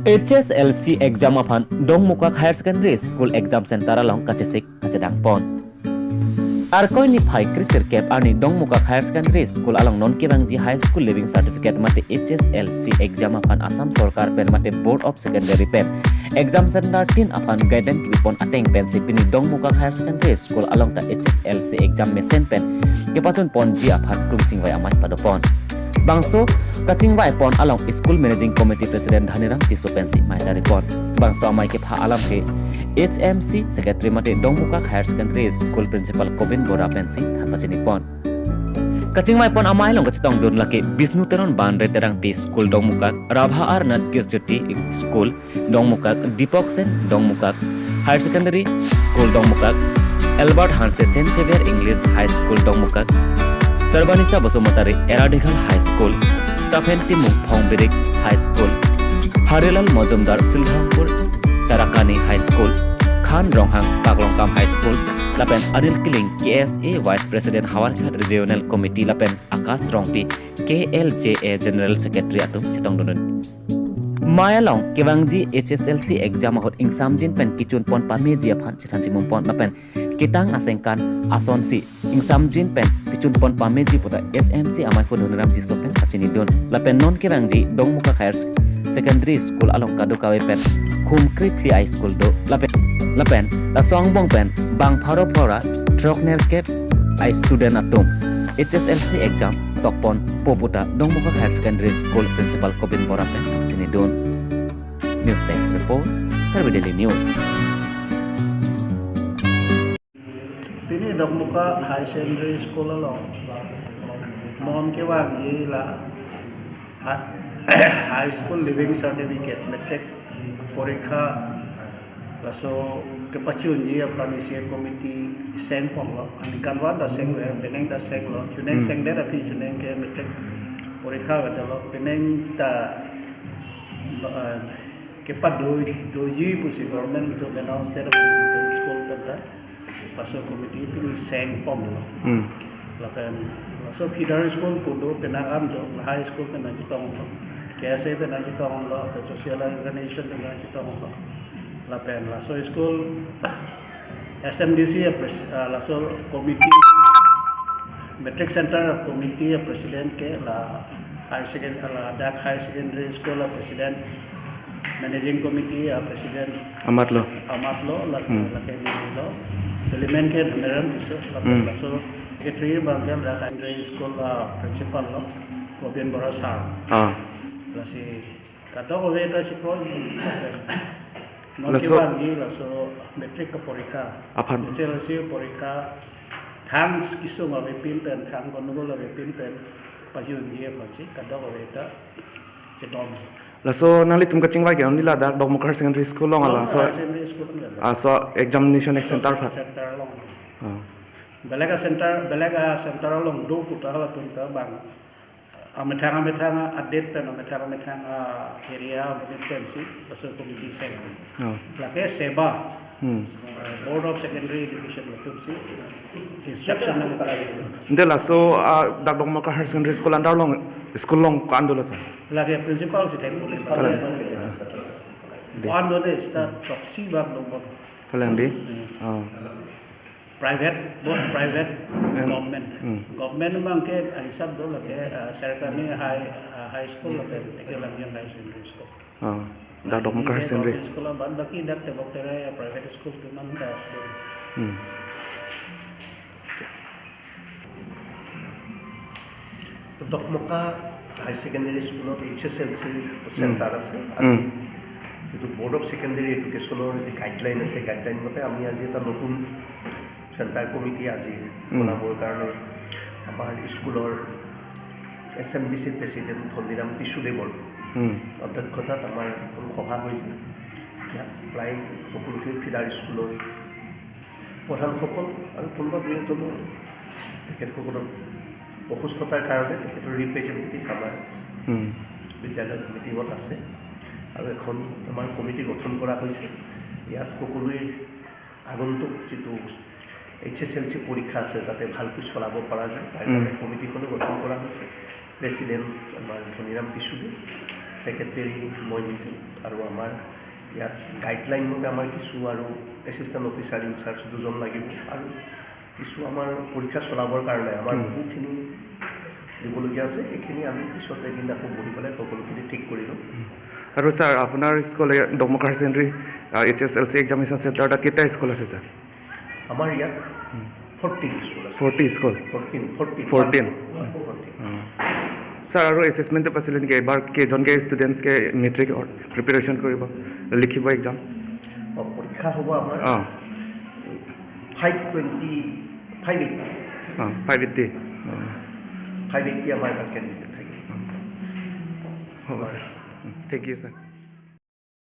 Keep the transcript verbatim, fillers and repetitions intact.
H S L C exam aphan Dongmukak Higher Secondary School exam center along kachesik kachedang pon. Arkoi niphai kresirkep arni Dongmukak Higher Secondary School along non kevangji High School Leaving Certificate mate H S L C exam aphan Assam Sorkar pen mate Board of Secondary pen exam center tin aphan guideline kebi pon ateng pensi pini Dongmukak Higher Secondary School along ta H S L C exam mesen pen kepachun ponji aphan klung chingvai amei pado pon. Bangso kachingvai pon along School Managing Committee President Dhaniram Tisso pensi mei sari pon. Bangso amei kepha alam ke H M C Secretary mate Dongmukak Higher Secondary School Principal Kobin Bora pensi than pachini pon. Kachingvai pon amei along kachetongdun lake Bishnu Teron Banre Terangpi School Dongmukak, Rabha R Nath Kiss Jyoti School Dongmukak, Deepak Sen Dongmukak Higher Secondary School Dongmukak, Albert Hanse Saint Xavier English High School Dongmukak, Sarbanisa Basumatary Eradigal High School, Stephen Timung Phongbirik High School, Harilal Majumdar Silhampur Charakani High School, Khan Ronghang Paklongkam High School, lapen Anil Killing K S A Vice President Howraghat Regional Committee lapen Akash Rongpi K L J A General Secretary atum chetongdun. Mei along kevangji H S L C exam ahut ingsamjin pen kechun pon pameji aphan chethan chimum pon lapen ketang asengkan asonsi ingsamjin pen kechun pon pameji puta S M C amei phu Dhaniram Tisso pen pachinidun. Lapen non kevangji Dongmukak Higher Secondary School along kadokave pen khum kre phli a school do. Lapen lapen laso angbong pen bang pharo pharo ra throknerkep a student atum H S L C exam tokpon po puta Dongmukak Higher Secondary School Principal Kobin Bora pen chinidun. News Desk Report, Karbi Daily News. Pini Dongmukak Higher Secondary School along non kevangji la ha-, High School Leaving Certificate, matric porikha, laso kepachunji aphan isi committee seng ponlo, aningkanvan ta sengver, penang ta senglo, chunang Hmm. sengdet aphi chunang ke matric porikha avedet lo, penang ta, eh, kepado doji pusi government atum announce det aphi school pen ta laso committee pini seng ponlo. Hmm. Lapen laso feeder school pu do, penang an do, high school pen nangchetonglo, K S A pen nangchetonglo, lapen social organization pen nangchetonglo. Lapen laso school S M D C a pres-, ah, laso committee, matric center committee a president ke la higher second-, la dak higher secondary school a president, managing committee a president Amatlo. Amatlo, la, Hmm. lake ni lo, Dolimen ke Dhaniram Tisso, la Hmm. laso secretary abang ke la higher secondary school a principal lo, Kobin Bora sir. Ah. Lasi kadokave ta chiklo, non Laso kevangji laso matric porikha aphan. H S L C porikha, thang kesung avepin pen, thang konugol avepin pen pajunji aphansi kadokave ta chedon. Laso nanglitum kachingvai ke only ladak Dongmukak Higher Secondary School along ala, Dongmukak so, Higher Secondary School along. Ah, so examination center aphan. Center along. Ah. Beleg a center, beleg a center along do puta halatum ta bang amethang amethang a-date pen, amethang amethang a-area, amethang pensi laso committee seng. Oh. Lake SEBA, Hmm. eh, Board of Secondary Education latumsi instruction nangpalai. Ante laso, ah, dak Dongmukak Higher Secondary School under along, school along ko-an dolo, sir? Lake principal si thek. Principal. Kalang. Ah. Dei. Ko-an dolo, sita toksi bak dong bak. Kalang dei? Hmm. Oh. Private, both private, Hmm. government. Hmm. Government abang ke hisab do lake, ah, Sarkani High, ah, High School lake, eke Lamjang Higher Secondary School. Oh, dak Dongmukak Higher Secondary. Government school abang, baki dak Tebok Terai private school atum an dak. Hmm. তো দকমকা high secondary স্কুলত H S এল চিৰ চেণ্টাৰ আছে। আজি যিটো board of secondary এডুকেশ্যনৰ যি গাইডলাইন আছে, গাইডলাইন মতে আমি আজি এটা নতুন চেণ্টাৰ কমিটি আজি বনাবৰ কাৰণে আমাৰ স্কুলৰ এছ এম ডি চিৰ প্ৰেচিডেণ্ট ধনিৰাম টিচুদেৱৰ অধ্যক্ষতাত আমাৰ এখন সভা হৈছিল। ইয়াত প্ৰায় সকলোখিনি ফিডাৰ স্কুলৰ প্ৰধানসকল আৰু কোনোবা দুই এজনো তেখেতসকলৰ অসুস্থতাৰ কাৰণে তেখেতৰ ৰিপ্ৰেজেণ্টেটিভ আমাৰ বিদ্যালয়ত মিটিঙত আছে আৰু এখন আমাৰ কমিটি গঠন কৰা হৈছে। ইয়াত সকলোৱে আগন্তুক যিটো এইচ এছ এল চি পৰীক্ষা আছে যাতে ভালকৈ চলাব পৰা যায়, তাৰ কাৰণে কমিটিখনো গঠন কৰা হৈছে। প্ৰেচিডেণ্ট আমাৰ ধনিৰাম টিচুদেৱ, ছেক্ৰেটেৰী মই নিজে। আৰু আমাৰ ইয়াত গাইডলাইন মতে আমাৰ কিছু আৰু এছিষ্টেণ্ট অফিচাৰ ইনচাৰ্জ দুজন লাগিব আৰু কিছু আমাৰ পৰীক্ষা চলাবৰ কাৰণে আমাৰ উম। বহুখিনি দিবলগীয়া আছে। এইখিনি আমি পিছত এদিন আকৌ বহি পেলাই সকলোখিনি ঠিক কৰি ল'ম। আৰু ছাৰ, আপোনাৰ স্কুল, এই ডমক হায়াৰ ছেকেণ্ডেৰী, এইচ এছ এল চি এক্সামিনেশ্যন চেণ্টাৰ তাত কেইটা স্কুল আছে ছাৰ? আমাৰ ইয়াত ফৰ্টিন স্কুল আছে। Forty school. Fourteen fourteen fourteen. Fourteen. Sir, আৰু এছেচমেণ্ট টেষ্ট আছিলে নেকি? এইবাৰ কেইজনকৈ ষ্টুডেণ্টছকে মেট্ৰিক প্ৰিপেৰেশ্যন কৰিব, লিখিব এক্সাম? অ, পৰীক্ষা হ'ব আমাৰ অ' ফাইভ টুৱেণ্টি ফাইভ এইটি অ' ফাইভ এইটি। অ' ফাইভ এইটি আমাৰ এইবাৰ কেণ্ডিডেট থাকিব। হ'ব ছাৰ। Thank you sir.